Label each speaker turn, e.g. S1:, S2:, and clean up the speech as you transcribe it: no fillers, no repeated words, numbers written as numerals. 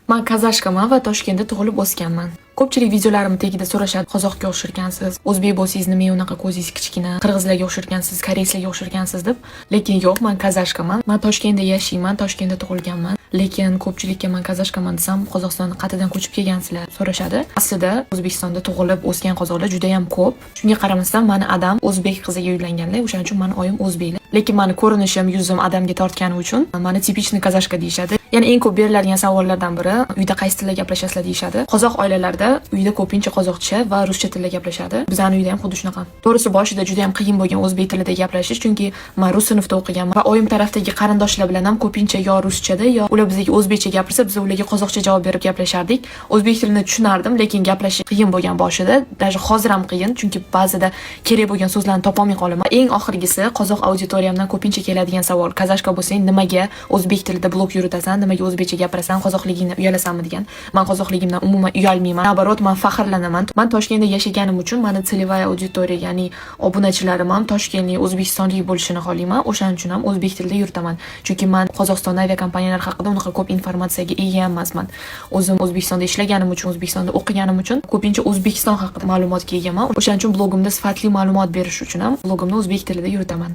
S1: Man казашка man va Toshkentda tug'ilib o'sganman. Ko'pchilik videolarimni tagida so'rashadi: "Qozoqga o'xsharkansiz, o'zbek bo'lsangiz, nimaga unaqa ko'zingiz kichkina, qirg'izlarga o'xsharkansiz, koreyslarga o'xsharkansiz" deb. Lekin yo'q, man казашка man. Man Toshkentda yashayman, Toshkentda tug'ilganman. Lekin ko'pchilikka man казашка man desam, "Qozog'istonni qayerdan ko'chib kelgansizlar?" so'rashadi. Aslida O'zbekistonda tug'ilib o'sgan qozoqlar juda ham ko'p. Shunga qaramasdan, mani adam o'zbek qiziga uylanganlar, o'shaning uchun mani oyim o'zbeklar. Lekin mani ko'rinishim, yuzim adamga tortgani uchun mani типичный казашка deyishadi. Yana eng ko'p beriladigan savollardan biri: "Uyda qaysi tilda gaplashasizlar?" deyishadi. Qozoq oilalarida uyda ko'pincha qozoqcha va ruscha tilda gaplashadi. Bizani uyda ham xuddi shunaqa. To'g'risi, boshida juda ham qiyin bo'lgan o'zbek tilida gaplashish, chunki man rus sinfida o'qiganman va oyim tarafdagi qarindoshlar bilan ham ko'pincha yo ruschada, yo ular bizga o'zbekcha gapirsa, biz ularga qozoqcha javob berib gaplashardik. O'zbek tilini tushunardim, lekin gaplashish qiyin bo'lgan boshida. Даже hozir ham qiyin, chunki ba'zida kerak bo'lgan so'zlarni topolmay qolaman. Eng oxirgisi, qozoq auditoriyamdan ko'pincha keladigan savol: "Казашка bo'lsang, nimaga o'zbek tilida blog yuritasan, nimaga o'zbekcha gapirasan, qozoqligingdan uyalasanmi?" degan. Man qozoqligimdan umuman uyalmayman. Наоборот, man faxrlanaman. Man Toshkentda yashaganim uchun mani целевая auditoriya, ya'ni obunachilarim ham toshkentlik, o'zbekistonlik bo'lishini xohlayman. O'shaning uchun ham o'zbek tilida yuritaman. Chunki man Qozog'iston aviakompaniyalari haqida unaqa ko'p informatsiyaga ega emasman. O'zim O'zbekistonda ishlaganim uchun, O'zbekistonda o'qiganim uchun ko'pincha O'zbekiston haqida ma'lumotga egaman. O'shaning uchun blogimda sifatli ma'lumot berish uchun ham blogimni o'zbek tilida yuritaman.